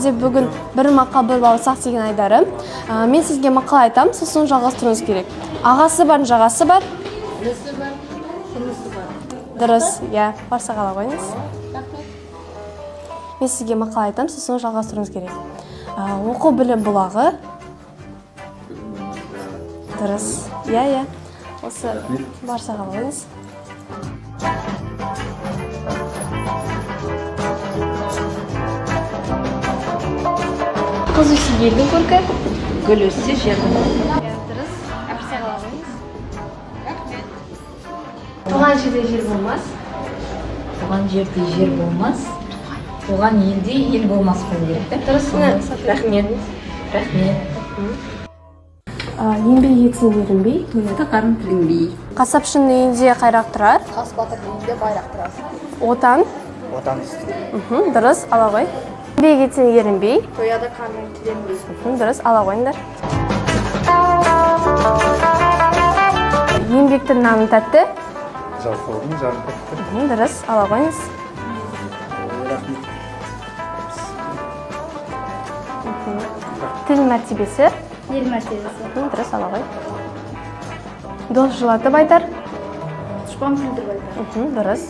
Бізде бүгін «Бір мақал, бір бауырсақ» деген айдары. Мен сізге мақал айтамын, сосын жалғастыруыңыз керек. Ағасы бар, жағасы бар. Інісі бар, сіңлісі бар. Дұрыс, иә, бауырсақ ала қойыңыз. Мен сізге мақал айтамын, сосын жалғастыруыңыз керек. Оқу — білім бұлағы. Дұрыс, иә, осы, бауырсақ ала қойыңыз. Қыз өссе — елдің көркі. Гүл өссе — жердің. Иә, дұрыс, бауырсақ ала қойыңыз. Туған жерде жер болмас. Туған жерде жер болмас, туған елде ел болмас болу керек та. Дұрыс, міне. Рахмет, рахмет. Еңбек етсең ерінбей, Тояды қарын тілінбей. Қасапшының үйінде қайрақ тұрар. Қас батырдың үйінде байрақ тұрар. Отан. Отан. Дұрыс, ала ғой. Еңбек етсең ерінбей. Тояды қарның тіленбей. Дұрыс, ала қойыңдар. Еңбектің наны тәтті. Жалқаудың жаны тәтті. Дұрыс, ала қойыңыз. Рахмет. Тіл мәртебесі. Ел мәртебесі. Дұрыс, ала ғой. Дос жылатып айтар. Дұшпан күлдіріп айтар. Дұрыс.